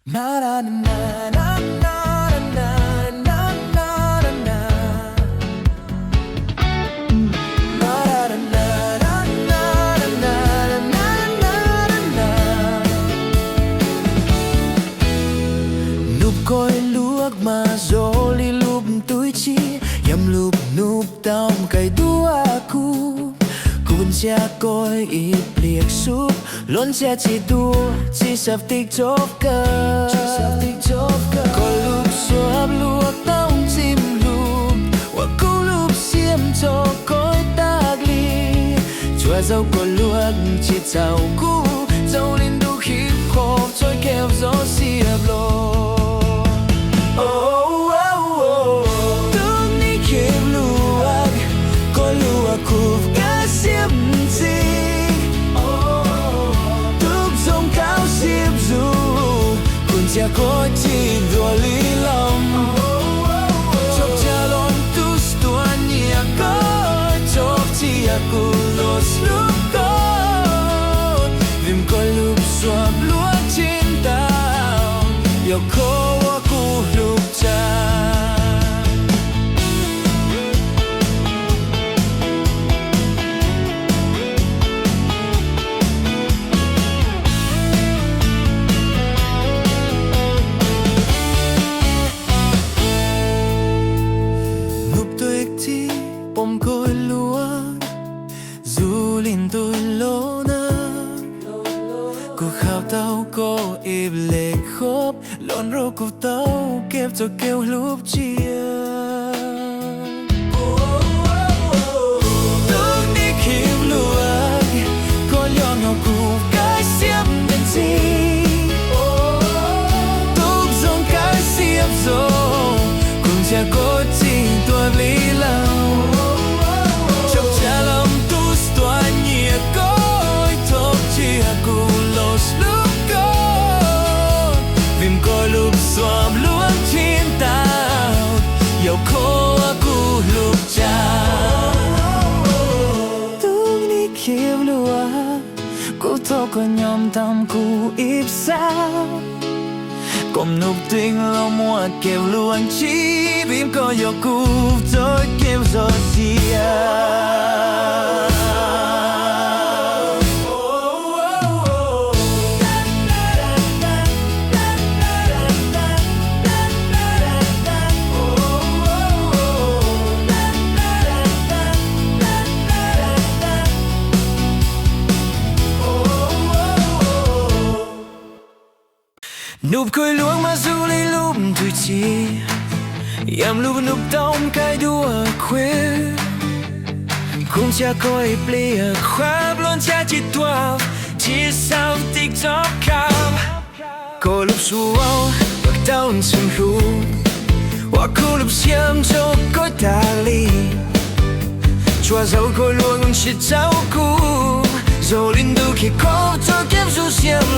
Nub kaij luam mas zoo li lub ntuj ci, yam lub nub tau kaij dua kuv, kuv ntsia kaij ib pliag sub luag ntsia tsis dua tsis sab tik tsov kawg. Koj lub suab luag tau ntxim hlub, ua kuv lub siab tso kaij tas li. Tsuas zaum koj luag tsis txaus kuv, zoo li ntu hip hop txoj kev zoo siab los. Tub nis khib luam, koj luag kuv kaj siab ntxim. Tub zoo kaj siab zus, kuv ntsia koj tsis dua li lawm. Tsob tsa los tus tuaj nyiam koj, tsob tsa kuv los hlub koj, vim koj lub suab luag tsis tau, yog koj ua kuv hlub tshaj. Nub tuaj tib pom koj luag, zoo li ntuj los na. Kuv khawb tau koj ib lej khob, los nrog kuv tau kev txoj kev hlub tshaj. Tub nis khib luam, koj yog nyob kuv kaj siab ntxim. Tub zoo kaj siab zoo, kuv ntsia koj tsis dua li lawm. Tsob tsa los tus tuaj nyiam koj, tsob tsa kuv los hlub koj, vim koj lub suab luag tsis tau, yog koj ua kuv hlub tshaj. Tub nis khib luam, kuv thov koj nyob nrog kuv ib sab, kom nub twb los muaj kev luag tshaj, vim koj yog kuv txoj kev zoo siab. Nub kaij luam mas zoo li lub ntuj ci, yam lub nub tau kaij dua kuv, kuv ntsia koj ib pliag khob luag ntsia tsis dua tsis sab tik tsov kawg. Koj lub suab luag tau ntxim hlub, ua kuv lub siab tso kaij tas li. Tsuas zaum koj luag tsis txaus kuv, zoo li ntu hip hop txoj kev zoo siab